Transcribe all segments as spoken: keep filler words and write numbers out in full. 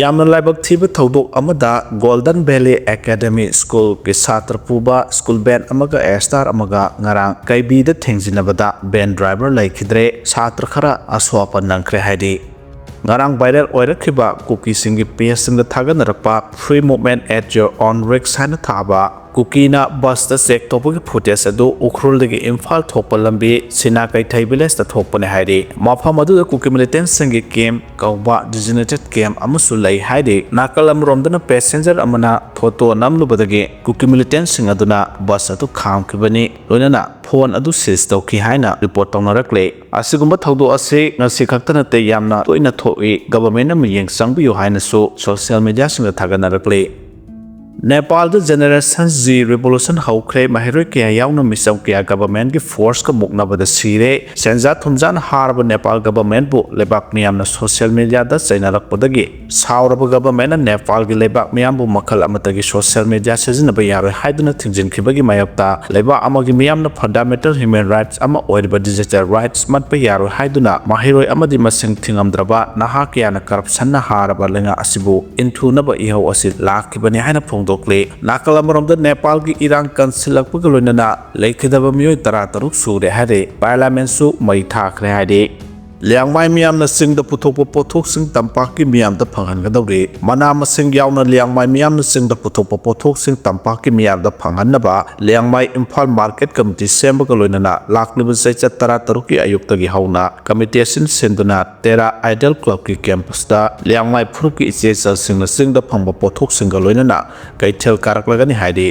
ꯌꯥꯝꯅ ꯂꯥꯏꯕꯛ ꯊꯤꯕ ꯊꯧꯗꯣꯛ ꯑꯃꯗ Golden Valley Academy Schoolꯒꯤ ꯁꯥꯇ꯭ꯔ ꯄꯨꯕ school van ꯑꯃꯒ Astar ꯑꯃꯒ ꯉꯔꯥꯡ ꯀꯩꯕꯤꯗ ꯊꯦꯡꯖꯤꯟꯅꯕꯗ van driver ꯂꯩꯈꯤꯗ꯭ꯔꯦ, ꯁꯥꯇ꯭ꯔ ꯈꯔ ꯑꯁꯣꯛ ꯑꯄꯟ ꯅꯪꯈ꯭ꯔꯦ ꯍꯥꯏꯔꯤ꯫ ꯉꯔꯥꯡ viral ꯑꯣꯏꯔꯛꯈꯤꯕ ꯀꯨꯀꯤꯁꯤꯡꯒꯤ pageꯁꯤꯡꯗ ꯊꯥꯒꯠꯅꯔꯛꯄ Free Movement at Your Own Risk ꯍꯥꯏꯅ ꯊꯥꯕ ꯀꯨꯀꯤꯅ busꯇ check ꯇꯧꯕꯒꯤ footage ꯑꯗꯨ ꯎꯈ꯭ꯔꯨꯜꯗꯒꯤ ꯏꯝꯐꯥꯜ ꯊꯣꯛꯄ ꯂꯝꯕꯤ ꯁꯤꯅꯥ ꯀꯩꯊꯩ villageꯇ ꯊꯣꯛꯄꯅꯤ ꯍꯥꯏꯔꯤ꯫ ꯃꯐꯝ ꯑꯗꯨꯗ ꯀꯨꯀꯤ militantꯁꯤꯡꯒꯤ camp ꯀꯧꯕ designated camp ꯑꯃꯁꯨ ꯂꯩ ꯍꯥꯏꯔꯤ꯫ ꯅꯥꯀꯜ ꯑꯃꯔꯣꯝꯗꯅ passenger ꯑꯃꯅ photo ꯅꯝꯂꯨꯕꯗꯒꯤ ꯀꯨꯀꯤ militantꯁꯤꯡ ꯑꯗꯨꯅ bus ꯑꯗꯨ ꯈꯥꯝꯈꯤꯕꯅꯤ, ꯂꯣꯏꯅꯅ phone ꯑꯗꯨ seize ꯇꯧꯈꯤ ꯍꯥꯏꯅ report ꯇꯧꯅꯔꯛꯂꯦ꯫ ꯑꯁꯤꯒꯨꯝꯕ ꯊꯧꯗꯣꯛ ꯑꯁꯤ ꯉꯁꯤ ꯈꯛꯇ ꯅꯠꯇꯦ, ꯌꯥꯝꯅ ꯇꯣꯏꯅ ꯊꯣꯛꯏ, governmentꯅ ꯃꯤꯠꯌꯦꯡ ꯆꯪꯕꯤꯌꯨ ꯍꯥꯏꯅꯁꯨ social mediaꯁꯤꯡꯗ ꯊꯥꯒꯠꯅꯔꯛꯂꯤ꯫ ꯅꯦꯄꯥꯜꯗ Generation Z revolution ꯍꯧꯈ꯭ꯔꯦ, ꯃꯍꯩꯔꯣꯏ ꯀꯌꯥ ꯌꯥꯎꯅ ꯃꯤꯆꯝ ꯀꯌꯥ governmentꯀꯤ forceꯀ ꯃꯨꯛꯅꯕꯗ ꯁꯤꯔꯦ꯫ ꯁꯦꯟꯖꯥ ꯊꯨꯝꯖꯥꯅ ꯍꯥꯔꯕ ꯅꯦꯄꯥꯜ governmentꯕꯨ ꯂꯩꯕꯥꯛ ꯃꯤꯌꯥꯝꯅ social mediaꯗ ꯆꯩꯅꯔꯛꯄꯗꯒꯤ ꯁꯥꯎꯔꯕ governmentꯅ ꯅꯦꯄꯥꯜꯒꯤ ꯂꯩꯕꯥꯛ ꯃꯤꯌꯥꯝꯕꯨ ꯃꯈꯜ ꯑꯃꯠꯇꯒꯤ social media ꯁꯤꯖꯤꯟꯅꯕ ꯌꯥꯔꯣꯏ ꯍꯥꯏꯗꯨꯅ ꯊꯤꯡꯖꯤꯟꯈꯤꯕꯒꯤ ꯃꯥꯌꯣꯛꯇ ꯂꯩꯕꯥꯛ ꯑꯃꯒꯤ ꯃꯤꯌꯥꯝꯅ fundamental human rights ꯑꯃ ꯑꯣꯏꯔꯤꯕ digital rights ꯃꯠꯄ ꯌꯥꯔꯣꯏ ꯍꯥꯏꯗꯨꯅ ꯃꯍꯩꯔꯣꯏ ꯑꯃꯗꯤ ꯃꯁꯤꯡ ꯊꯤꯉꯝꯗ꯭ꯔꯕ ꯅꯍꯥ ꯀꯌꯥꯅ corruptionꯅ ꯍꯥꯔꯕ ꯂꯩꯉꯥꯛ ꯑꯁꯤꯕꯨ ꯏꯟꯊꯨꯅꯕ ꯏꯍꯧ ꯑꯁꯤ ꯂꯥꯛꯈꯤꯕꯅꯤ ꯍꯥꯏꯅ ꯐꯣꯡꯗꯣꯛꯂꯤ꯫ ꯅꯥꯀꯜ ꯑꯃꯔꯣꯝꯗ ꯅꯦꯄꯥꯜꯒꯤ ꯏꯔꯥꯡ ꯀꯟꯁꯤꯜꯂꯛꯄꯒ ꯂꯣꯏꯅꯅ ꯂꯩꯈꯤꯗꯕ ꯃꯤꯑꯣꯏ ꯇꯔꯥ ꯇꯔꯨꯛ ꯁꯨꯔꯦ ꯍꯥꯏꯔꯦ꯫ Parliamentꯁꯨ ꯃꯩ ꯊꯥꯈ꯭ꯔꯦ ꯍꯥꯏꯔꯦ꯫ ꯂꯤꯌꯥꯡꯃꯥꯏ ꯃꯤꯌꯥꯝꯅ ꯆꯤꯡꯗ ꯄꯨꯊꯣꯛꯄ ꯄꯣꯠꯊꯣꯛꯁꯤꯡ ꯇꯝꯄꯥꯛꯀꯤ ꯃꯤꯌꯥꯝꯗ ꯐꯪꯍꯟꯒꯗꯧꯔꯤ꯫ ꯃꯅꯥ ꯃꯁꯤꯡ ꯌꯥꯎꯅ ꯂꯤꯌꯥꯡꯃꯥꯏ ꯃꯤꯌꯥꯝꯅ ꯆꯤꯡꯗ ꯄꯨꯊꯣꯛꯄ ꯄꯣꯠꯊꯣꯛꯁꯤꯡ ꯇꯝꯄꯥꯛꯀꯤ ꯃꯤꯌꯥꯝꯗ ꯐꯪꯍꯟꯅꯕ ꯂꯤꯌꯥꯡꯃꯥꯏ ꯏꯝꯐꯥꯜ market committee ꯁꯦꯝꯕꯒ ꯂꯣꯏꯅꯅ ꯂꯥꯛꯂꯤꯕ ꯆꯩꯆꯠ ꯇꯔꯥ ꯇꯔꯨꯛꯀꯤ ꯑꯌꯨꯛꯇꯒꯤ ꯍꯧꯅ committee ꯑꯁꯤꯅ ꯁꯤꯟꯗꯨꯅ Terra Idol Clubꯀꯤ campusꯇ ꯂꯤꯌꯥꯡꯃꯥꯏ ꯐꯨꯔꯨꯞꯀꯤ ꯏꯆꯦ ꯏꯆꯜꯁꯤꯡꯅ ꯆꯤꯡꯗ ꯐꯪꯕ ꯄꯣꯠꯊꯣꯛꯁꯤꯡꯒ ꯂꯣꯏꯅꯅ ꯀꯩꯊꯦꯜ ꯀꯥꯔꯛꯂꯒꯅꯤ ꯍꯥꯏꯔꯤ꯫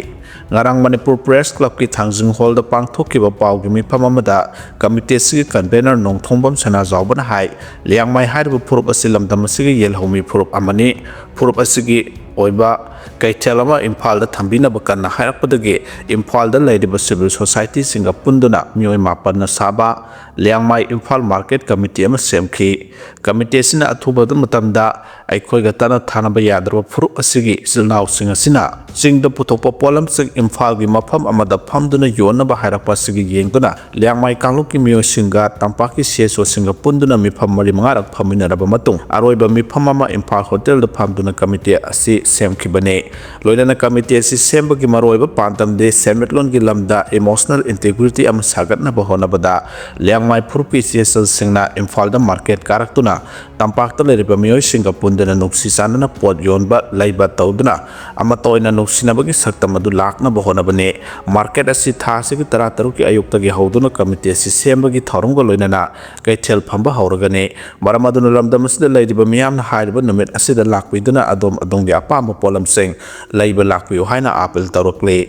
ꯉꯔꯥꯡ ꯃꯅꯤꯄꯨꯔ Press Clubꯀꯤ ꯊꯥꯡꯖꯤꯡ hallꯗ ꯄꯥꯡꯊꯣꯛꯈꯤꯕ ꯄꯥꯎꯒꯤ ꯃꯤꯐꯝ ꯑꯃꯗ committee ꯑꯁꯤꯒꯤ convener ꯅꯣꯡꯊꯣꯡꯕꯝ ꯁꯅꯥꯖꯥꯎꯕꯅ ꯍꯥꯏ, ꯂꯤꯌꯥꯡꯃꯥꯏ ꯍꯥꯏꯔꯤꯕ ꯐꯨꯔꯨꯞ ꯑꯁꯤ ꯂꯝꯗꯝ ꯑꯁꯤꯒꯤ ꯌꯦꯜꯍꯧꯃꯤ ꯐꯨꯔꯨꯞ ꯑꯃꯅꯤ꯫ ꯐꯨꯔꯨꯞ ꯑꯁꯤꯒꯤ ꯑꯣꯏꯕ ꯀꯩꯊꯦꯜ ꯑꯃ ꯏꯝꯐꯥꯜꯗ ꯊꯝꯕꯤꯅꯕ ꯀꯟꯅ ꯍꯥꯏꯔꯛꯄꯗꯒꯤ ꯏꯝꯐꯥꯜꯗ ꯂꯩꯔꯤꯕ civil societyꯁꯤꯡꯒ ꯄꯨꯟꯗꯨꯅ ꯃꯤꯑꯣꯏ ꯃꯥꯄꯟꯅ ꯁꯥꯕ ꯂꯤꯌꯥꯡꯃꯥꯏ ꯏꯝꯐꯥꯜ market committee ꯑꯃ ꯁꯦꯝꯈꯤ꯫ Committee ꯑꯁꯤꯅ ꯑꯊꯨꯕ ꯃꯇꯝꯗ ꯑꯩꯈꯣꯏꯒ ꯇꯠꯅ ꯊꯥꯅꯕ ꯌꯥꯗ꯭ꯔꯕ ꯐꯨꯔꯨꯞ ꯑꯁꯤꯒꯤ ꯏꯆꯤꯜ ꯏꯅꯥꯎꯁꯤꯡ ꯑꯁꯤꯅ ꯆꯤꯡꯗ ꯄꯨꯊꯣꯛꯄ ꯄꯣꯠꯂꯝꯁꯤꯡ ꯏꯝꯐꯥꯜꯒꯤ ꯃꯐꯝ ꯑꯃꯗ ꯐꯝꯗꯨꯅ ꯌꯣꯟꯅꯕ ꯍꯥꯏꯔꯛꯄ ꯑꯁꯤꯒꯤ ꯌꯦꯡꯗꯨꯅ ꯂꯤꯌꯥꯡꯃꯥꯏ ꯀꯥꯡꯂꯨꯞꯀꯤ ꯃꯤꯑꯣꯏꯁꯤꯡꯒ ꯇꯝꯄꯥꯛꯀꯤ CSOꯁꯤꯡꯒ ꯄꯨꯟꯗꯨꯅ ꯃꯤꯐꯝ ꯃꯔꯤ ꯃꯉꯥꯔꯛ ꯐꯝꯃꯤꯟꯅꯔꯕ ꯃꯇꯨꯡ ꯑꯔꯣꯏꯕ ꯃꯤꯐꯝ ꯑꯃ ꯏꯝꯐꯥꯜ ꯍꯣꯇꯦꯜꯗ ꯐꯝꯗꯨꯅ committee ꯑꯁꯤ ꯁꯦꯝꯈꯤꯕꯅꯤ꯫ ꯂꯣꯏꯅꯅ committee ꯑꯁꯤ ꯁꯦꯝꯕꯒꯤ ꯃꯔꯨꯑꯣꯏꯕ ꯄꯥꯟꯗꯝꯗꯤ ꯁꯦꯟꯃꯤꯠꯂꯣꯟꯒꯤ ꯂꯝꯗ emotional integrity ꯑꯃ ꯁꯥꯒꯠꯅꯕ ꯍꯣꯠꯅꯕꯗ ꯂꯤꯌꯥꯡꯃꯥꯏ ꯐꯨꯔꯨꯞꯀꯤ ꯏꯆꯦꯜꯁꯤꯡꯅ ꯏꯝꯐꯥꯜꯗ market ꯀꯥꯔꯛꯇꯨꯅ ꯇꯝꯄꯥꯛꯇ ꯂꯩꯔꯤꯕ ꯃꯤꯑꯣꯏꯁꯤꯡꯒ ꯄꯨꯟꯗꯨꯅ ꯅꯨꯡꯁꯤ ꯆꯥꯟꯅꯅ ꯄꯣꯠ ꯌꯣꯟꯕ ꯂꯩꯕ ꯇꯧꯗꯨꯅ ꯑꯃꯠꯇ ꯑꯣꯏꯅ ꯅꯨꯡꯁꯤꯅꯕꯒꯤ ꯁꯛꯇꯝ ꯑꯗꯨ ꯂꯥꯛꯅꯕ ꯍꯣꯠꯅꯕꯅꯤ꯫ Market ꯑꯁꯤ ꯊꯥ ꯑꯁꯤꯒꯤ ꯇꯔꯥꯇꯔꯨꯛꯀꯤ ꯑꯌꯨꯛꯇꯒꯤ ꯍꯧꯗꯨꯅ committee ꯑꯁꯤ ꯁꯦꯝꯕꯒꯤ ꯊꯧꯔꯝꯒ ꯂꯣꯏꯅꯅ ꯀꯩꯊꯦꯜ ꯐꯝꯕ ꯍꯧꯔꯒꯅꯤ꯫ ꯃꯔꯝ ꯑꯗꯨꯅ ꯂꯝꯗꯝ ꯑꯁꯤꯗ ꯂꯩꯔꯤꯕ ꯃꯤꯌꯥꯝꯅ ꯍꯥꯏꯔꯤꯕ ꯅꯨꯃꯤꯠ ꯑꯁꯤꯗ ꯂꯥꯛꯄꯤꯗꯨꯅ ꯑꯗꯣꯝ ꯑꯗꯣꯝꯒꯤ ꯑꯄꯥꯝꯕ ꯄꯣꯠꯂꯝꯁꯤꯡ ꯂꯩꯕ ꯂꯥꯛꯄꯤꯌꯨ ꯍꯥꯏꯅ appeal ꯇꯧꯔꯛꯂꯤ꯫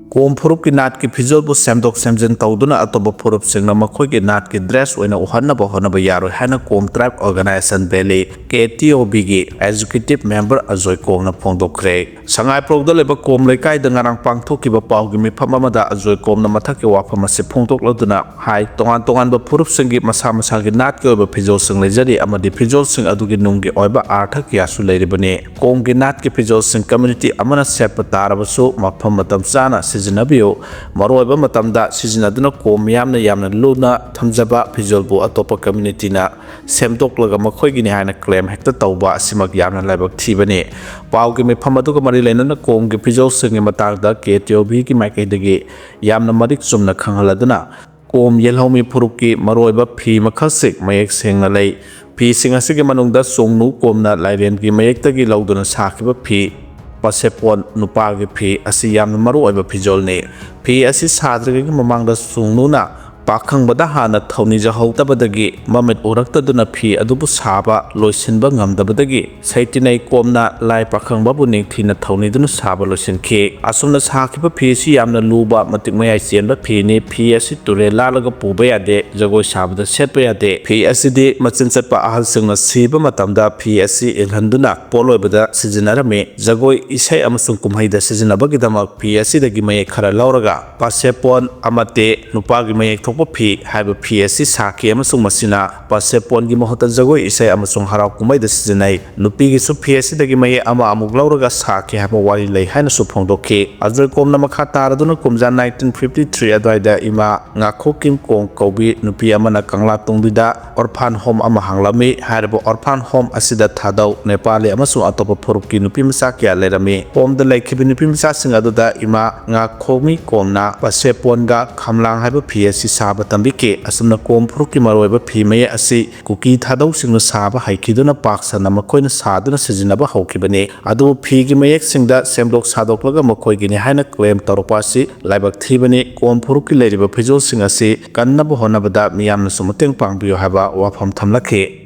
ꯀꯣꯝ ꯐꯨꯔꯨꯞꯀꯤ ꯅꯥꯠꯀꯤ ꯐꯤꯖꯣꯜꯕꯨ ꯁꯦꯝꯗꯣꯛ ꯁꯦꯝꯖꯤꯟ ꯇꯧꯗꯨꯅ ꯑꯇꯣꯞꯄ ꯐꯨꯔꯨꯞꯁꯤꯡꯅ ꯃꯈꯣꯏꯒꯤ ꯅꯥꯠꯀꯤ dress ꯑꯣꯏꯅ ꯎꯍꯟꯅꯕ ꯍꯣꯠꯅꯕ ꯌꯥꯔꯣꯏ ꯍꯥꯏꯅ ꯀꯣꯝ tribe organization ꯕꯦꯂꯤ, KTOBꯒꯤ executive member ꯑꯖꯣꯏ ꯀꯣꯝꯅ ꯐꯣꯡꯗꯣꯛꯈ꯭ꯔꯦ꯫ ꯁꯉꯥꯏꯄ꯭ꯔꯧꯗ ꯂꯩꯕ ꯀꯣꯝ ꯂꯩꯀꯥꯏꯗ ꯉꯔꯥꯡ ꯄꯥꯡꯊꯣꯛꯈꯤꯕ ꯄꯥꯎꯒꯤ ꯃꯤꯐꯝ ꯑꯃꯗ ꯑꯖꯣꯏ ꯀꯣꯝꯅ ꯃꯊꯛꯀꯤ ꯋꯥꯐꯝ ꯑꯁꯤ ꯐꯣꯡꯗꯣꯛꯂꯗꯨꯅ ꯍꯥꯏ, ꯇꯣꯉꯥꯟ ꯇꯣꯉꯥꯟꯕ ꯐꯨꯔꯨꯞꯁꯤꯡꯒꯤ ꯃꯁꯥ ꯃꯁꯥꯒꯤ ꯅꯥꯠꯀꯤ ꯑꯣꯏꯕ ꯐꯤꯖꯣꯜꯁꯤꯡ ꯂꯩꯖꯔꯤ ꯑꯃꯗꯤ ꯐꯤꯖꯣꯜꯁꯤꯡ ꯑꯗꯨꯒꯤ ꯅꯨꯡꯒꯤ ꯑꯣꯏꯕ ꯑꯥꯔꯊ ꯀꯌꯥꯁꯨ ꯂꯩꯔꯤꯕꯅꯤ꯫ ꯀꯣꯝꯒꯤ ꯅꯥꯠꯀꯤ ꯐꯤꯖꯣꯜꯁꯤꯡ community ꯑꯃꯅ ꯁꯦꯠꯄ ꯇꯥꯔꯕꯁꯨ ꯃꯐꯝ ꯃꯇꯝ ꯆꯥꯅ ꯁꯤꯖꯤꯟꯅꯕꯤꯌꯨ꯫ ꯃꯔꯨꯑꯣꯏꯕ ꯃꯇꯝꯗ ꯁꯤꯖꯤꯟꯅꯗꯨꯅ ꯀꯣꯝ ꯃꯤꯌꯥꯝꯅ ꯌꯥꯝꯅ ꯂꯨꯅ ꯊꯝꯖꯕ ꯐꯤꯖꯣꯜꯕꯨ ꯑꯇꯣꯞꯄ communityꯅ ꯁꯦꯝꯗꯣꯛꯂꯒ ꯃꯈꯣꯏꯒꯤꯅꯤ ꯍꯥꯏꯅ claim ꯍꯦꯛꯇ ꯇꯧꯕ ꯑꯁꯤꯃꯛ ꯌꯥꯝꯅ ꯂꯥꯏꯕꯛ ꯊꯤꯕꯅꯤ꯫ ꯄꯥꯎꯒꯤ ꯃꯤꯐꯝ ꯑꯗꯨꯒ ꯃꯔꯤ ꯂꯩꯅꯅ ꯀꯣꯝꯒꯤ ꯐꯤꯖꯣꯜꯁꯤꯡꯒꯤ ꯃꯇꯥꯡꯗ KTOBꯒꯤ ꯃꯥꯏꯀꯩꯗꯒꯤ ꯌꯥꯝꯅ ꯃꯔꯤꯛ ꯆꯨꯝꯅ ꯈꯪꯍꯜꯂꯗꯨꯅ ꯀꯣꯝ ꯌꯦꯜꯍꯧꯃꯤ ꯐꯨꯔꯨꯞꯀꯤ ꯃꯔꯨꯑꯣꯏꯕ ꯐꯤ ꯃꯈꯜꯁꯤꯡ ꯃꯌꯦꯛ ꯁꯦꯡꯅ ꯂꯩ꯫ ꯐꯤꯁꯤꯡ ꯑꯁꯤꯒꯤ ꯃꯅꯨꯡꯗ ꯆꯣꯡꯅꯨ ꯀꯣꯝꯅ ꯂꯥꯏꯔꯦꯟꯒꯤ ꯃꯌꯦꯛꯇꯒꯤ ꯂꯧꯗꯨꯅ ꯁꯥꯈꯤꯕ ꯐꯤ, ꯄꯁꯦꯄꯣꯟ ꯅꯨꯄꯥꯒꯤ ꯐꯤ ꯑꯁꯤ ꯌꯥꯝꯅ ꯃꯔꯨꯑꯣꯏꯕ ꯐꯤꯖꯣꯜꯅꯤ꯫ ꯐꯤ ꯑꯁꯤ ꯁꯥꯗ꯭ꯔꯤꯉꯩꯒꯤ ꯃꯃꯥꯡꯗ ꯆꯣꯡꯅꯨꯅ ꯄꯥꯈꯪꯕꯗ ꯍꯥꯟꯅ ꯊꯧꯅꯤꯖꯍꯧꯗꯕꯗꯒꯤ ꯃꯃꯤꯠ ꯎꯔꯛꯇꯗꯨꯅ ꯐꯤ ꯑꯗꯨꯕꯨ ꯁꯥꯕ ꯂꯣꯏꯁꯤꯟꯕ ꯉꯝꯗꯕꯗꯒꯤ ꯁꯩꯇꯤꯅꯩ ꯀꯣꯝꯅ ꯂꯥꯏ ꯄꯥꯈꯪꯕꯕꯨ ꯅꯤꯡꯊꯤꯅ ꯊꯧꯅꯤꯗꯨꯅ ꯁꯥꯕ ꯂꯣꯏꯁꯤꯟꯈꯤ꯫ ꯑꯁꯨꯝꯅ ꯁꯥꯈꯤꯕ ꯐꯤ ꯑꯁꯤ ꯌꯥꯝꯅ ꯂꯨꯕ, ꯃꯇꯤꯛ ꯃꯌꯥꯏ ꯆꯦꯟꯕ ꯐꯤꯅꯤ꯫ ꯐꯤ ꯑꯁꯤ ꯇꯨꯔꯦꯜ ꯂꯥꯜꯂꯒ ꯄꯨꯕ ꯌꯥꯗꯦ, ꯖꯒꯣꯏ ꯁꯥꯕꯗ ꯁꯦꯠꯄ ꯌꯥꯗꯦ꯫ ꯐꯤ ꯑꯁꯤꯗꯤ ꯃꯆꯤꯟ ꯆꯠꯄ ꯑꯍꯜꯁꯤꯡꯅ ꯁꯤꯕ ꯃꯇꯝꯗ ꯐꯤ ꯑꯁꯤ ꯏꯜꯍꯟꯗꯨꯅ ꯄꯣꯠꯂꯣꯏꯕꯗ ꯁꯤꯖꯤꯟꯅꯔꯝꯃꯤ꯫ ꯖꯒꯣꯏ, ꯏꯁꯩ ꯑꯃꯁꯨꯡ ꯀꯨꯝꯍꯩꯗ ꯁꯤꯖꯤꯟꯅꯕꯒꯤꯗꯃꯛ ꯐꯤ ꯑꯁꯤꯗꯒꯤ ꯃꯌꯦꯛ ꯈꯔ ꯂꯧꯔꯒ ꯄꯥꯁꯦꯄꯣꯟ ꯑꯃꯗꯤ ꯅꯨꯄꯥꯒꯤ ꯃꯌꯦꯛ ꯊꯣꯛꯄ ꯐꯤ ꯍꯥꯏꯕ ꯐꯤ ꯑꯁꯤ ꯁꯥꯈꯤ ꯑꯃꯁꯨꯡ ꯃꯁꯤꯅ ꯄꯥꯁꯦꯄꯣꯟꯒꯤ ꯃꯍꯨꯠꯇ ꯖꯒꯣꯏ, ꯏꯁꯩ ꯑꯃꯁꯨꯡ ꯍꯔꯥꯎ ꯀꯨꯝꯍꯩꯗ ꯁꯤꯖꯤꯟꯅꯩ꯫ ꯅꯨꯄꯤꯒꯤꯁꯨ ꯐꯤ ꯑꯁꯤꯗꯒꯤ ꯃꯌꯦꯛ ꯑꯃ ꯑꯃꯨꯛ ꯂꯧꯔꯒ ꯁꯥꯈꯤ ꯍꯥꯏꯕ ꯋꯥꯔꯤ ꯂꯩ ꯍꯥꯏꯅꯁꯨ ꯐꯣꯡꯗꯣꯛꯈꯤ꯫ ꯑꯖꯣꯏ ꯀꯣꯝꯅ ꯃꯈꯥ ꯇꯥꯔꯗꯨꯅ ꯀꯨꯝꯖꯥ nineteen fifty three ꯑꯗꯨꯋꯥꯏꯗ ꯏꯃꯥ ꯉꯥꯈꯣ ꯀꯤꯝ ꯀꯣꯡ ꯀꯧꯕꯤ ꯅꯨꯄꯤ ꯑꯃꯅ ꯀꯪꯂꯥ ꯇꯣꯡꯕꯤꯗ orphan home ꯑꯃ ꯍꯥꯡꯂꯝꯃꯤ꯫ ꯍꯥꯏꯔꯤꯕ orphan home ꯑꯁꯤꯗ ꯊꯥꯗꯧ, ꯅꯦꯄꯥꯂꯤ ꯑꯃꯁꯨꯡ ꯑꯇꯣꯞꯄ ꯐꯨꯔꯨꯞꯀꯤ ꯅꯨꯄꯤ ꯃꯆꯥ ꯀꯌꯥ ꯂꯩꯔꯝꯃꯤ꯫ Homeꯗ ꯂꯩꯈꯤꯕ ꯅꯨꯄꯤ ꯃꯆꯥꯁꯤꯡ ꯑꯗꯨꯗ ꯏꯃꯥ ꯉꯥꯈꯣꯃꯤ ꯀꯣꯝꯅ ꯄꯁꯦꯄꯣꯟꯒ ꯈꯝꯂꯥꯡ ꯍꯥꯏꯕ ꯐꯤ ꯑꯁꯤ ꯁꯥꯕ ꯇꯝꯕꯤꯈꯤ꯫ ꯑꯁꯨꯝꯅ ꯀꯣꯝ ꯐꯨꯔꯨꯞꯀꯤ ꯃꯔꯨꯑꯣꯏꯕ ꯐꯤ ꯃꯌꯦꯛ ꯑꯁꯤ ꯀꯨꯀꯤ ꯊꯥꯗꯧꯁꯤꯡꯅ ꯁꯥꯕ ꯍꯩꯈꯤꯗꯨꯅ ꯄꯥꯛ ꯁꯟꯅ ꯃꯈꯣꯏꯅ ꯁꯥꯗꯨꯅ ꯁꯤꯖꯤꯟꯅꯕ ꯍꯧꯈꯤꯕꯅꯤ꯫ ꯑꯗꯨꯕꯨ ꯐꯤꯒꯤ ꯃꯌꯦꯛꯁꯤꯡꯗ ꯁꯦꯝꯗꯣꯛ ꯁꯥꯗꯣꯛꯂꯒ ꯃꯈꯣꯏꯒꯤꯅꯤ ꯍꯥꯏꯅ claim ꯇꯧꯔꯛꯄ ꯑꯁꯤ ꯂꯥꯏꯕꯛ ꯊꯤꯕꯅꯤ꯫ ꯀꯣꯝ ꯐꯨꯔꯨꯞꯀꯤ ꯂꯩꯔꯤꯕ ꯐꯤꯖꯣꯜꯁꯤꯡ ꯑꯁꯤ ꯀꯟꯅꯕ ꯍꯣꯠꯅꯕꯗ ꯃꯤꯌꯥꯝꯅꯁꯨ ꯃꯇꯦꯡ ꯄꯥꯡꯕꯤꯌꯨ ꯍꯥꯏꯕ ꯋꯥꯐꯝ ꯊꯝꯂꯛꯈꯤ꯫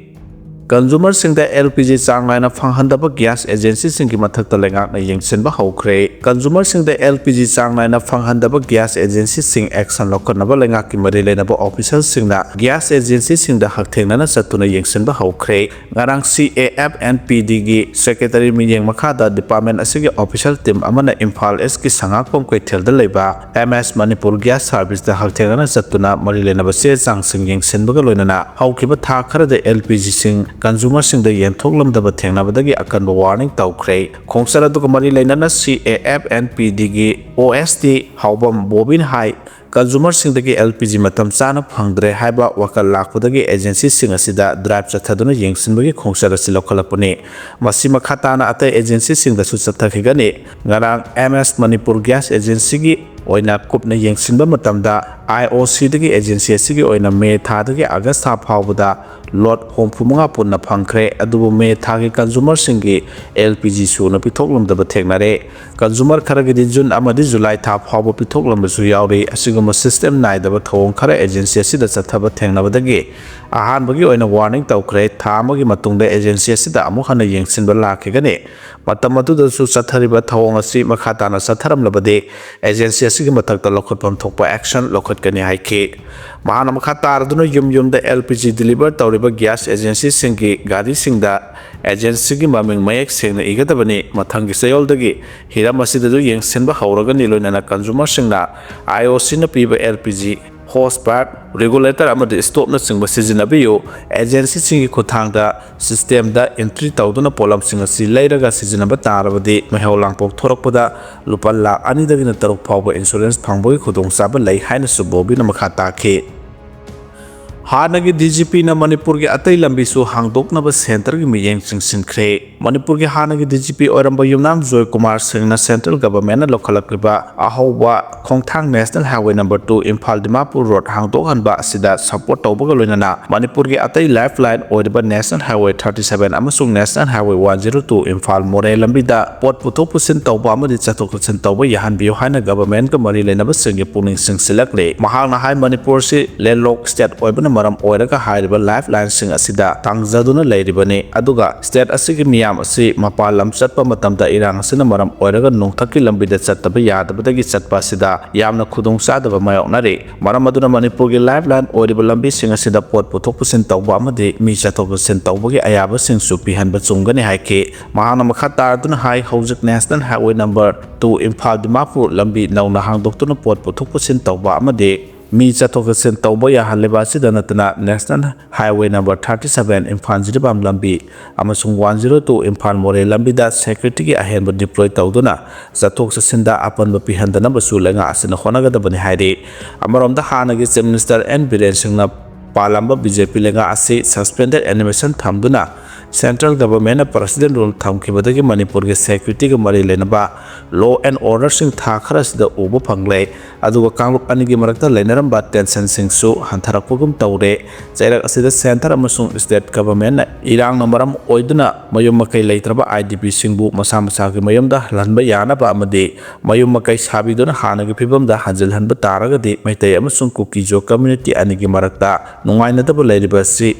Consumerꯁꯤꯡꯗ LPG ꯆꯥꯡ ꯅꯥꯏꯅ ꯐꯪꯍꯟꯗꯕ gas agencyꯁꯤꯡꯒꯤ ꯃꯊꯛꯇ ꯂꯩꯉꯥꯛꯅ ꯌꯦꯡꯁꯤꯟꯕ ꯍꯧꯈ꯭ꯔꯦ꯫ Consumerꯁꯤꯡꯗ LPG ꯆꯥꯡ ꯅꯥꯏꯅ ꯐꯪꯍꯟꯗꯕ gas agencyꯁꯤꯡ action ꯂꯧꯈꯠꯅꯕ ꯂꯩꯉꯥꯛꯀꯤ ꯃꯔꯤ ꯂꯩꯅꯕ officialꯁꯤꯡꯅ gas agencyꯁꯤꯡꯗ ꯍꯛꯊꯦꯡꯅꯅ ꯆꯠꯇꯨꯅ ꯌꯦꯡꯁꯤꯟꯕ ꯍꯧꯈ꯭ꯔꯦ꯫ ꯉꯔꯥꯡ CAFNPDꯒꯤ secretary ꯃꯤꯠꯌꯦꯡ ꯃꯈꯥꯗ department ꯑꯁꯤꯒꯤ official team ꯑꯃꯅ ꯏꯝꯐꯥꯜ Eastꯀꯤ ꯁꯉꯥꯛꯄꯝ ꯀꯩꯊꯦꯜꯗ ꯂꯩꯕ MS Manipur Gas Serviceꯇ ꯍꯛꯊꯦꯡꯅꯅ ꯆꯠꯇꯨꯅ ꯃꯔꯤ ꯂꯩꯅꯕ ꯆꯦ ꯆꯥꯡꯁꯤꯡ ꯌꯦꯡꯁꯤꯟꯕꯒ ꯂꯣꯏꯅꯅ ꯍꯧꯈꯤꯕ ꯊꯥ ꯈꯔꯗ LPGꯁꯤꯡ consumerꯁꯤꯡꯗ ꯌꯦꯟꯊꯣꯛꯂꯝꯗꯕ ꯊꯦꯡꯅꯕꯗꯒꯤ ꯑꯀꯟꯕ warning ꯇꯧꯈ꯭ꯔꯦ꯫ ꯈꯣꯡꯆꯠ ꯑꯗꯨꯒ ꯃꯔꯤ ꯂꯩꯅꯅ CAFNPDꯒꯤ OSD ꯍꯥꯎꯕꯝ ꯕꯣꯕꯤꯅ ꯍꯥꯏ, consumerꯁꯤꯡꯗꯒꯤ LPG ꯃꯇꯝ ꯆꯥꯅ ꯐꯪꯗ꯭ꯔꯦ ꯍꯥꯏꯕ ꯋꯥꯀꯜ ꯂꯥꯛꯄꯗꯒꯤ agencyꯁꯤꯡ ꯑꯁꯤꯗ drive ꯆꯠꯊꯗꯨꯅ ꯌꯦꯡꯁꯤꯟꯕꯒꯤ ꯈꯣꯡꯆꯠ ꯑꯁꯤ ꯂꯧꯈꯠꯂꯛꯄꯅꯤ꯫ ꯃꯁꯤ ꯃꯈꯥ ꯇꯥꯅ ꯑꯇꯩ agencyꯁꯤꯡꯗꯁꯨ ꯆꯠꯊꯈꯤꯒꯅꯤ꯫ ꯉꯔꯥꯡ MS Manipur Gas Agencyꯒꯤ ꯑꯣꯏꯅ ꯀꯨꯞꯅ ꯌꯦꯡꯁꯤꯟꯕ ꯃꯇꯝꯗ IOCꯗꯒꯤ agency ꯑꯁꯤꯒꯤ ꯑꯣꯏꯅ ꯃꯦ ꯊꯥꯗꯒꯤ ꯑꯥꯒꯁ ꯊꯥ ꯐꯥꯎꯕꯗ ꯂꯣꯠ ꯍꯨꯝꯐꯨ ꯃꯉꯥ ꯄꯨꯟꯅ ꯐꯪꯈ꯭ꯔꯦ꯫ ꯑꯗꯨꯕꯨ ꯃꯦ ꯊꯥꯒꯤ ꯀꯟꯖꯨꯃꯔꯁꯤꯡꯒꯤ ꯑꯦꯜ ꯄꯤ ꯖꯤ ꯁꯨꯅ ꯄꯤꯊꯣꯛꯂꯝꯗꯕ ꯊꯦꯡꯅꯔꯦ꯫ ꯀꯟꯖꯨꯃꯔ ꯈꯔꯒꯤꯗꯤ ꯖꯨꯟ ꯑꯃꯗꯤ ꯖꯨꯂꯥꯏ ꯊꯥ ꯐꯥꯎꯕ ꯄꯤꯊꯣꯛꯂꯝꯕꯁꯨ ꯌꯥꯎꯔꯤ꯫ ꯑꯁꯤꯒꯨꯝꯕ ꯁꯤꯁꯇꯦꯝ ꯅꯥꯏꯗꯕ ꯊꯧꯑꯣꯡ ꯈꯔ ꯑꯦꯖꯦꯟꯁꯤ ꯑꯁꯤꯗ ꯆꯠꯊꯕ ꯊꯦꯡꯅꯕꯗꯒꯤ ꯑꯍꯥꯟꯕꯒꯤ ꯑꯣꯏꯅ ꯋꯥꯔꯅꯤꯡ ꯇꯧꯈ꯭ꯔꯦ꯫ ꯊꯥ ꯑꯃꯒꯤ ꯃꯇꯨꯡꯗ ꯑꯦꯖꯦꯟꯁꯤ ꯑꯁꯤꯗ ꯑꯃꯨꯛ ꯍꯟꯅ ꯌꯦꯡꯁꯤꯟꯕ ꯂꯥꯛꯈꯤꯒꯅꯤ꯫ ꯃꯇꯝ ꯑꯗꯨꯗꯁꯨ ꯆꯠꯊꯔꯤꯕ ꯊꯧꯑꯣꯡ ꯑꯁꯤ ꯃꯈꯥ ꯇꯥꯅ ꯆꯠꯊꯔꯝꯂꯕꯗꯤ ꯑꯦꯖꯦꯟꯁꯤ ꯑꯁꯤꯒꯤ ꯃꯊꯛꯇ ꯂꯧꯈꯠꯐꯝ ꯊꯣꯛꯄ action ꯂꯧꯈꯠꯀꯅꯤ ꯍꯥꯏꯈꯤ꯫ ꯃꯍꯥꯛꯅ ꯃꯈꯥ ꯇꯥꯔꯗꯨꯅ ꯌꯨꯝ ꯌꯨꯝꯗ L P G deliver ꯇꯧꯔꯤꯕ gas agencyꯁꯤꯡꯒꯤ ꯒꯥꯔꯤꯁꯤꯡꯗ agencyꯒꯤ ꯃꯃꯤꯡ ꯃꯌꯦꯛ ꯁꯦꯡꯅ ꯏꯒꯗꯕꯅꯤ꯫ ꯃꯊꯪꯒꯤ ꯆꯌꯣꯜꯗꯒꯤ ꯍꯤꯔꯝ ꯑꯁꯤꯗꯁꯨ ꯌꯦꯡꯁꯤꯟꯕ ꯍꯧꯔꯒꯅꯤ꯫ ꯂꯣꯏꯅꯅ consumerꯁꯤꯡꯅ I O Cꯅ ꯄꯤꯕ L P G hose pipe, regulator ꯑꯃꯗꯤ stoveꯅꯆꯤꯡꯕ ꯁꯤꯖꯤꯟꯅꯕꯤꯌꯨ꯫ Agencyꯁꯤꯡꯒꯤ ꯈꯨꯠꯊꯥꯡꯗ systemꯗ entry ꯇꯧꯗꯨꯅ ꯄꯣꯠꯂꯝꯁꯤꯡ ꯑꯁꯤ ꯂꯩꯔꯒ ꯁꯤꯖꯤꯟꯅꯕ ꯇꯥꯔꯕꯗꯤ ꯃꯩꯍꯧ ꯂꯥꯡꯄꯣꯛ ꯊꯣꯔꯛꯄꯗ ꯂꯨꯄꯥ ꯂꯥꯈ ꯑꯅꯤꯗꯒꯤꯅ ꯇꯔꯨꯛ ꯐꯥꯎꯕ insurance ꯐꯪꯕꯒꯤ ꯈꯨꯗꯣꯡꯆꯥꯕ ꯂꯩ ꯍꯥꯏꯅꯁꯨ ꯕꯣꯕꯤꯅ ꯃꯈꯥ ꯇꯥꯈꯤ꯫ ꯍꯥꯟꯅꯒꯤ D G Pꯅ ꯃꯅꯤꯄꯨꯔꯒꯤ ꯑꯇꯩ ꯂꯝꯕꯤꯁꯨ ꯍꯥꯡꯗꯣꯛꯅꯕ centreꯒꯤ ꯃꯤꯠꯌꯦꯡ ꯆꯤꯡꯁꯤꯟꯈ꯭ꯔꯦ꯫ ꯃꯅꯤꯄꯨꯔꯒꯤ ꯍꯥꯟꯅꯒꯤ D G P ꯑꯣꯏꯔꯝꯕ ꯌꯨꯝꯅꯥꯝ ꯖꯣꯏ ꯀꯨꯃꯥꯔ ꯁꯤꯡꯅ central governmentꯅ ꯂꯧꯈꯠꯂꯛꯂꯤꯕ ꯑꯍꯧꯕ ꯈꯣꯡꯊꯥꯡ National Highway number two Imphal Dimapur road ꯍꯥꯡꯗꯣꯛꯍꯟꯕ ꯑꯁꯤꯗ support ꯇꯧꯕꯒ ꯂꯣꯏꯅꯅ ꯃꯅꯤꯄꯨꯔꯒꯤ ꯑꯇꯩ lifeline ꯑꯣꯏꯔꯤꯕ National Highway thirty seven ꯑꯃꯁꯨꯡ National Highway one zero two Imphal ꯃꯣꯔꯦ ꯂꯝꯕꯤꯗ ꯄꯣꯠ ꯄꯨꯊꯣꯛ ꯄꯨꯁꯤꯟ ꯇꯧꯕ ꯑꯃꯗꯤ ꯆꯠꯊꯣꯛ ꯆꯠꯁꯤꯟ ꯇꯧꯕ ꯌꯥꯍꯟꯕꯤꯌꯨ ꯍꯥꯏꯅ governmentꯀ ꯃꯔꯤ ꯂꯩꯅꯕꯁꯤꯡꯒꯤ ꯄꯨꯛꯅꯤꯡ ꯆꯤꯡꯁꯤꯜꯂꯛꯂꯤ꯫ ꯃꯍꯥꯛꯅ ꯍꯥꯏ, ꯃꯅꯤꯄꯨꯔꯁꯤ landlocked state ꯑꯣꯏꯕꯅ ꯃꯔꯝ ꯑꯣꯏꯔꯒ ꯍꯥꯏꯔꯤꯕ lifelineꯁꯤꯡ ꯑꯁꯤꯗ ꯇꯥꯡꯖꯗꯨꯅ ꯂꯩꯔꯤꯕꯅꯤ꯫ ꯑꯗꯨꯒ state ꯑꯁꯤꯒꯤ ꯃꯤꯌꯥꯝ ꯑꯁꯤ ꯃꯄꯥꯟ ꯂꯝ ꯆꯠꯄ ꯃꯇꯝꯗ ꯏꯔꯥꯡ ꯑꯁꯤꯅ ꯃꯔꯝ ꯑꯣꯏꯔꯒ ꯅꯣꯡꯊꯛꯀꯤ ꯂꯝꯕꯤꯗ ꯆꯠꯇꯕ ꯌꯥꯗꯕꯗꯒꯤ ꯆꯠꯄ ꯑꯁꯤꯗ ꯌꯥꯝꯅ ꯈꯨꯗꯣꯡꯆꯥꯗꯕ ꯃꯥꯌꯣꯛꯅꯔꯤ꯫ ꯃꯔꯝ ꯑꯗꯨꯅ ꯃꯅꯤꯄꯨꯔꯒꯤ lifeline ꯑꯣꯏꯔꯤꯕ ꯂꯝꯕꯤꯁꯤꯡ ꯑꯁꯤꯗ ꯄꯣꯠ ꯄꯨꯊꯣꯛ ꯄꯨꯁꯤꯟ ꯇꯧꯕ ꯑꯃꯗꯤ ꯃꯤ ꯆꯠꯊꯣꯛ ꯆꯠꯁꯤꯟ ꯇꯧꯕꯒꯤ ꯑꯌꯥꯕꯁꯤꯡꯁꯨ ꯄꯤꯍꯟꯕ ꯆꯨꯝꯒꯅꯤ ꯍꯥꯏꯈꯤ꯫ ꯃꯍꯥꯛꯅ ꯃꯈꯥ ꯇꯥꯔꯗꯨꯅ ꯍꯥꯏ, ꯍꯧꯖꯤꯛ National Highway number two Imphal Dimapur ꯂꯝꯕꯤ ꯅꯧꯅ ꯍꯥꯡꯗꯣꯛꯇꯨꯅ ꯄꯣꯠ ꯄꯨꯊꯣꯛ ꯄꯨꯁꯤꯟ ꯇꯧꯕ ꯑꯃꯗꯤ ꯃꯤ ꯆꯠꯊꯣꯛ ꯆꯠꯁꯤꯟ ꯇꯧꯕ ꯌꯥꯍꯜꯂꯤꯕ ꯑꯁꯤꯗ ꯅꯠꯇꯅ National Highway number thirty seven Imphal Jiribam ꯂꯝꯕꯤ ꯑꯃꯁꯨꯡ one zero two Imphal ꯃꯣꯔꯦ ꯂꯝꯕꯤꯗ securityꯒꯤ ꯑꯍꯦꯟꯕ deploy ꯇꯧꯗꯨꯅ ꯆꯠꯊꯣꯛ ꯆꯠꯁꯤꯟꯗ ꯑꯄꯟꯕ ꯄꯤꯍꯟꯗꯅꯕꯁꯨ ꯂꯩꯉꯥꯛ ꯑꯁꯤꯅ ꯍꯣꯠꯅꯒꯗꯕꯅꯤ ꯍꯥꯏꯔꯤ꯫ ꯑꯃꯔꯣꯝꯗ ꯍꯥꯟꯅꯒꯤ Chief Minister N ꯕꯤꯔꯦꯟ ꯁꯤꯡꯅ ꯄꯥꯜꯂꯝꯕ B J P ꯂꯩꯉꯥꯛ ꯑꯁꯤ suspended animation ꯊꯝꯗꯨꯅ Central Governmentꯅ President Rule ꯊꯝꯈꯤꯕꯗꯒꯤ ꯃꯅꯤꯄꯨꯔꯒꯤ securityꯒ ꯃꯔꯤ ꯂꯩꯅꯕ law and orderꯁꯤꯡ ꯊꯥ ꯈꯔꯁꯤꯗ ꯎꯕ ꯐꯪꯂꯦ꯫ ꯑꯗꯨꯒ ꯀꯥꯡꯂꯨꯞ ꯑꯅꯤꯒꯤ ꯃꯔꯛꯇ ꯂꯩꯅꯔꯝꯕ tensionꯁꯤꯡꯁꯨ ꯍꯟꯊꯔꯛꯄꯒꯨꯝ ꯇꯧꯔꯦ꯫ ꯆꯩꯔꯛ ꯑꯁꯤꯗ centre ꯑꯃꯁꯨꯡ state governmentꯅ ꯏꯔꯥꯡꯅ ꯃꯔꯝ ꯑꯣꯏꯗꯨꯅ ꯃꯌꯨꯝ ꯃꯀꯩ ꯂꯩꯇ꯭ꯔꯕ IDPꯁꯤꯡꯕꯨ ꯃꯁꯥ ꯃꯁꯥꯒꯤ ꯃꯌꯨꯝꯗ ꯍꯜꯍꯟꯕ ꯌꯥꯅꯕ ꯑꯃꯗꯤ ꯃꯌꯨꯝ ꯃꯀꯩ ꯁꯥꯕꯤꯗꯨꯅ ꯍꯥꯟꯅꯒꯤ ꯐꯤꯕꯝꯗ ꯍꯟꯖꯤꯜꯍꯟꯕ ꯇꯥꯔꯒꯗꯤ ꯃꯩꯇꯩ ꯑꯃꯁꯨꯡ ꯀꯨꯀꯤ-ꯖꯣ community ꯑꯅꯤꯒꯤ ꯃꯔꯛꯇ ꯅꯨꯡꯉꯥꯏꯅꯗꯕ ꯂꯩꯔꯤꯕ ꯑꯁꯤ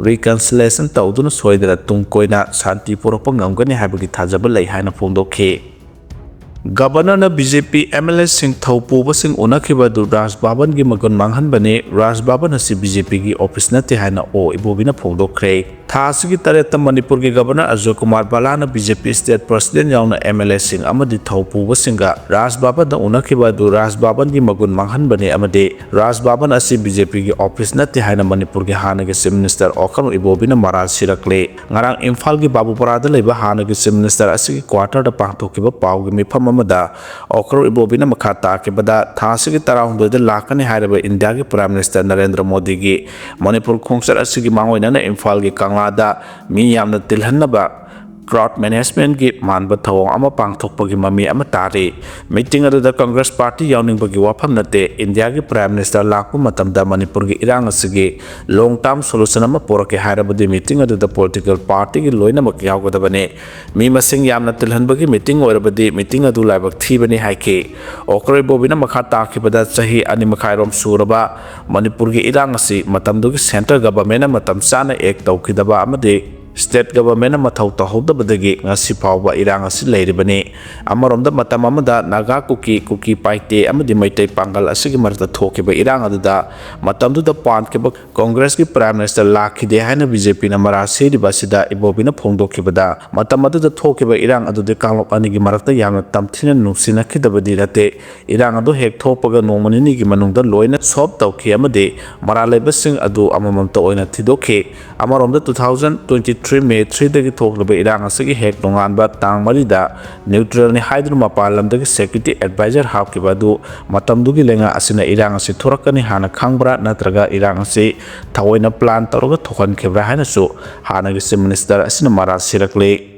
reconciliation ꯇꯧꯗꯨꯅ ꯁꯣꯏꯗꯅ ꯇꯨꯡ ꯀꯣꯏꯅ ꯁꯥꯟꯇꯤ ꯄꯨꯔꯛꯄ ꯉꯝꯒꯅꯤ ꯍꯥꯏꯕꯒꯤ ꯊꯥꯖꯕ ꯂꯩ ꯍꯥꯏꯅ ꯐꯣꯡꯗꯣꯛꯈꯤ꯫ Governorꯅ BJP MLAꯁꯤꯡ ꯊꯧ ꯄꯨꯕꯁꯤꯡ ꯎꯅꯈꯤꯕ ꯑꯗꯨ ꯔꯥꯖ ꯚꯕꯟꯒꯤ ꯃꯒꯨꯟ ꯃꯥꯡꯍꯟꯕꯅꯤ, ꯔꯥꯖ ꯚꯕꯟ ꯑꯁꯤ BJPꯒꯤ office ꯅꯠꯇꯦ ꯍꯥꯏꯅ ꯑꯣ ꯏꯕꯣꯕꯤꯅ ꯐꯣꯡꯗꯣꯛꯈ꯭ꯔꯦ꯫ ꯊꯥ ꯑꯁꯤꯒꯤ ꯇꯔꯦꯠꯇ ꯃꯅꯤꯄꯨꯔꯒꯤ Governor Ajoy Kumar ꯕꯂꯥꯅ BJP state president ꯌꯥꯎꯅ MLAꯁꯤꯡ ꯑꯃꯗꯤ ꯊꯧ ꯄꯨꯕꯁꯤꯡꯒ ꯔꯥꯖ ꯚꯕꯟꯗ ꯎꯅꯈꯤꯕ ꯑꯗꯨ ꯔꯥꯖ ꯚꯕꯟꯒꯤ ꯃꯒꯨꯟ ꯃꯥꯡꯍꯟꯕꯅꯤ ꯑꯃꯗꯤ ꯔꯥꯖ ꯚꯕꯟ ꯑꯁꯤ BJPꯒꯤ office ꯅꯠꯇꯦ ꯍꯥꯏꯅ ꯃꯅꯤꯄꯨꯔꯒꯤ ꯍꯥꯟꯅꯒꯤ Chief Minister ꯑꯣꯀ꯭ꯔꯝ ꯏꯕꯣꯕꯤꯅ ꯃꯔꯥꯜ ꯁꯤꯔꯛꯂꯦ꯫ ꯉꯔꯥꯡ ꯏꯝꯐꯥꯜꯒꯤ ꯕꯥꯕꯨꯄꯥꯔꯥꯗ ꯂꯩꯕ ꯍꯥꯟꯅꯒꯤ Chief Minister ꯑꯁꯤꯒꯤ quarterꯗ ꯄꯥꯡꯊꯣꯛꯈꯤꯕ ꯄꯥꯎꯒꯤ ꯃꯤꯐꯝ ꯑꯃꯗ ꯑꯣꯀ꯭ꯔꯝ ꯏꯕꯣꯕꯤꯅ ꯃꯈꯥ ꯇꯥꯈꯤꯕꯗ ꯊꯥ ꯑꯁꯤꯒꯤ ꯇꯔꯥꯍꯨꯝꯗꯣꯏꯗ ꯂꯥꯛꯀꯅꯤ ꯍꯥꯏꯔꯤꯕ ꯏꯟꯗꯤꯌꯥꯒꯤ Prime Minister ꯅꯔꯦꯟꯗ꯭ꯔ ꯃꯣꯗꯤꯒꯤ ꯃꯅꯤꯄꯨꯔ ꯈꯣꯡꯆꯠ ꯑꯁꯤꯒꯤ ꯃꯥꯡꯑꯣꯏꯅꯅ ꯏꯝꯐꯥꯜꯒꯤ ꯀꯪꯂꯥꯗ ꯃꯤ ꯌꯥꯝꯅ ꯇꯤꯜꯍꯟꯅꯕ crowd managementꯀꯤ ꯃꯥꯟꯕ ꯊꯧꯑꯣꯡ ꯑꯃ ꯄꯥꯡꯊꯣꯛꯄꯒꯤ ꯃꯃꯤ ꯑꯃ ꯇꯥꯔꯤ꯫ Meeting ꯑꯗꯨꯗ Congress party ꯌꯥꯎꯅꯤꯡꯕꯒꯤ ꯋꯥꯐꯝ ꯅꯠꯇꯦ꯫ ꯏꯟꯗꯤꯌꯥꯒꯤ Prime Minister ꯂꯥꯛꯄ ꯃꯇꯝꯗ ꯃꯅꯤꯄꯨꯔꯒꯤ ꯏꯔꯥꯡ ꯑꯁꯤꯒꯤ long term solution ꯑꯃ ꯄꯨꯔꯛꯀꯦ ꯍꯥꯏꯔꯕꯗꯤ meeting ꯑꯗꯨꯗ political partyꯒꯤ ꯂꯣꯏꯅꯃꯛ ꯌꯥꯎꯒꯗꯕꯅꯤ꯫ ꯃꯤ ꯃꯁꯤꯡ ꯌꯥꯝꯅ ꯇꯤꯜꯍꯟꯕꯒꯤ meeting ꯑꯣꯏꯔꯕꯗꯤ meeting ꯑꯗꯨ ꯂꯥꯏꯕꯛ ꯊꯤꯕꯅꯤ ꯍꯥꯏꯈꯤ꯫ ꯑꯣꯀ꯭ꯔꯝ ꯏꯕꯣꯕꯤꯅ ꯃꯈꯥ ꯇꯥꯈꯤꯕꯗ ꯆꯍꯤ ꯑꯅꯤ ꯃꯈꯥꯏꯔꯣꯝ ꯁꯨꯔꯕ ꯃꯅꯤꯄꯨꯔꯒꯤ ꯏꯔꯥꯡ ꯑꯁꯤ ꯃꯇꯝꯗꯨꯒꯤ central governmentꯅ ꯃꯇꯝ ꯆꯥꯅ act ꯇꯧꯈꯤꯗꯕ ꯑꯃꯗꯤ state governmentꯅ ꯃꯊꯧ ꯇꯧꯍꯧꯗꯕꯗꯒꯤ ꯉꯁꯤ ꯐꯥꯎꯕ ꯏꯔꯥꯡ ꯑꯁꯤ ꯂꯩꯔꯤꯕꯅꯤ꯫ ꯑꯃꯔꯣꯝꯗ ꯃꯇꯝ ꯑꯃꯗ ꯅꯥꯒꯥ ꯀꯨꯀꯤ, ꯀꯨꯀꯤ ꯄꯥꯏꯇꯦ ꯑꯃꯗꯤ ꯃꯩꯇꯩ ꯄꯥꯡꯒꯜ ꯑꯁꯤꯒꯤ ꯃꯔꯛꯇ ꯊꯣꯛꯈꯤꯕ ꯏꯔꯥꯡ ꯑꯗꯨꯗ ꯃꯇꯝꯗꯨꯗ ꯄꯥꯟꯈꯤꯕ Congressꯀꯤ Prime Minister ꯂꯥꯛꯈꯤꯗꯦ ꯍꯥꯏꯅ BJPꯅ ꯃꯔꯥꯜ ꯁꯤꯔꯤꯕ ꯑꯁꯤꯗ ꯏꯕꯣꯕꯤꯅ ꯐꯣꯡꯗꯣꯛꯈꯤꯕꯗ ꯃꯇꯝ ꯑꯗꯨꯗ ꯊꯣꯛꯈꯤꯕ ꯏꯔꯥꯡ ꯑꯗꯨꯗꯤ ꯀꯥꯡꯂꯨꯞ ꯑꯅꯤꯒꯤ ꯃꯔꯛꯇ ꯌꯥꯝꯅ ꯇꯝꯊꯤꯅ ꯅꯨꯡꯁꯤꯅꯈꯤꯗꯕꯗꯤ ꯅꯠꯇꯦ꯫ ꯏꯔꯥꯡ ꯑꯗꯨ ꯍꯦꯛ ꯊꯣꯛꯄꯒ ꯅꯣꯡꯃ ꯅꯤꯅꯤꯒꯤ ꯃꯅꯨꯡꯗ ꯂꯣꯏꯅ solve ꯇꯧꯈꯤ ꯑꯃꯗꯤ ꯃꯔꯥꯜ ꯂꯩꯕꯁꯤꯡ ꯑꯗꯨ ꯑꯃꯃꯝꯇ ꯑꯣꯏꯅ ꯊꯤꯗꯣꯛꯈꯤ꯫ ꯑꯃꯔꯣꯝꯗ two thousand twenty three May ꯊ꯭ꯔꯤꯗꯒꯤ ꯊꯣꯛꯂꯤꯕ ꯏꯔꯥꯡ ꯑꯁꯤꯒꯤ ꯍꯦꯛ ꯅꯣꯡꯉꯥꯟꯕ ꯇꯥꯡ ꯃꯔꯤꯗ ꯅ꯭ꯌꯨꯇ꯭ꯔꯦꯜꯅꯤ ꯍꯥꯏꯗꯨꯅ ꯃꯄꯥꯟ ꯂꯝꯗꯒꯤ ꯁꯦꯀ꯭ꯌꯨꯔꯤꯇꯤ ꯑꯦꯗꯚꯥꯏꯖꯔ ꯍꯥꯞꯈꯤꯕ ꯑꯗꯨ ꯃꯇꯝꯗꯨꯒꯤ ꯂꯩꯉꯥꯛ ꯑꯁꯤꯅ ꯏꯔꯥꯡ ꯑꯁꯤ ꯊꯣꯔꯛꯀꯅꯤ ꯍꯥꯟꯅ ꯈꯪꯕ꯭ꯔꯥ ꯅꯠꯇ꯭ꯔꯒ ꯏꯔꯥꯡ ꯑꯁꯤ ꯊꯑꯣꯏꯅ ꯄ꯭ꯂꯥꯟ ꯇꯧꯔꯒ ꯊꯣꯛꯍꯟꯈꯤꯕ꯭ꯔꯥ ꯍꯥꯏꯅꯁꯨ ꯍꯥꯟꯅꯒꯤ ꯆꯤꯐ ꯃꯤꯅꯤꯁꯇꯔ ꯑꯁꯤꯅ ꯃꯔꯥꯜ ꯁꯤꯔꯛꯂꯤ꯫